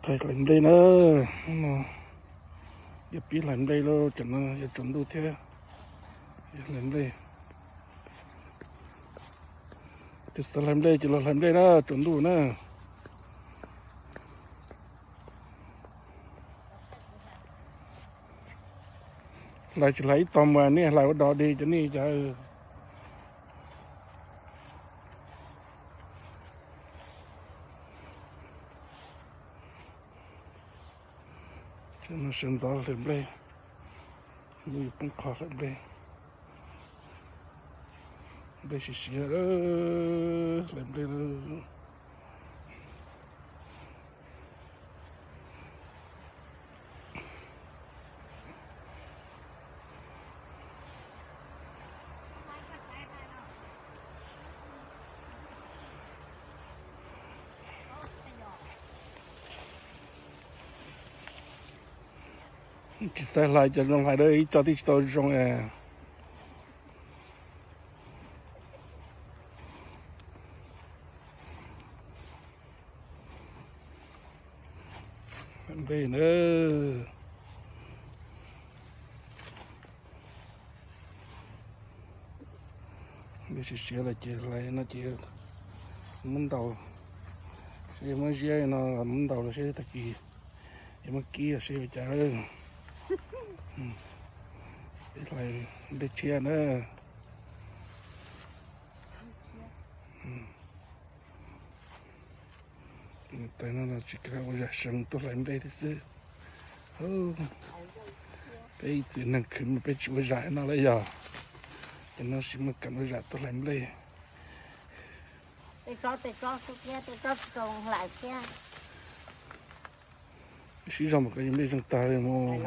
Thaij hlais nplej na, no yog pib hlais nplej lauj, tam no yog tsaus ntuj thiab, yog hlais nplej. Tus xav hlais nplej ces los hlais nplej na, tsaus ntuj na. Hlais tsis hlais ib tog mas nej hlais ua dog dig cov nej cov. Sawv ntxov hlais nplej, lub yuav poob qho hlais nplej. Nplej siav siav, hlais nplej lawm. Tsis xav hlais cov zoo hlais da ib co twb tsis tau zoo es. Nplej na, nplej siav siav lawm ces hlais no ces muab ntaus, seb muab ziab no muab ntaus los seb tag kis yuav muab kib los seb ua cas. Ib hlais nplej tshiab na. Tais no tsis kam ua zam seev tuaj hlais nplej thiab xwb. Peb ib txwm neeg khwv mas peb tsis ua zam no lawm yog, ces no tsis muaj kam ua zam tuaj hlais nplej. Sib zog mas koj yeej nplej zeeg tag li mus.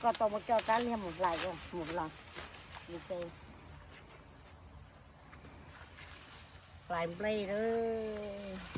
Koj tau mus coj kab liag mus hlais mus los, mus hlais nplej lawm.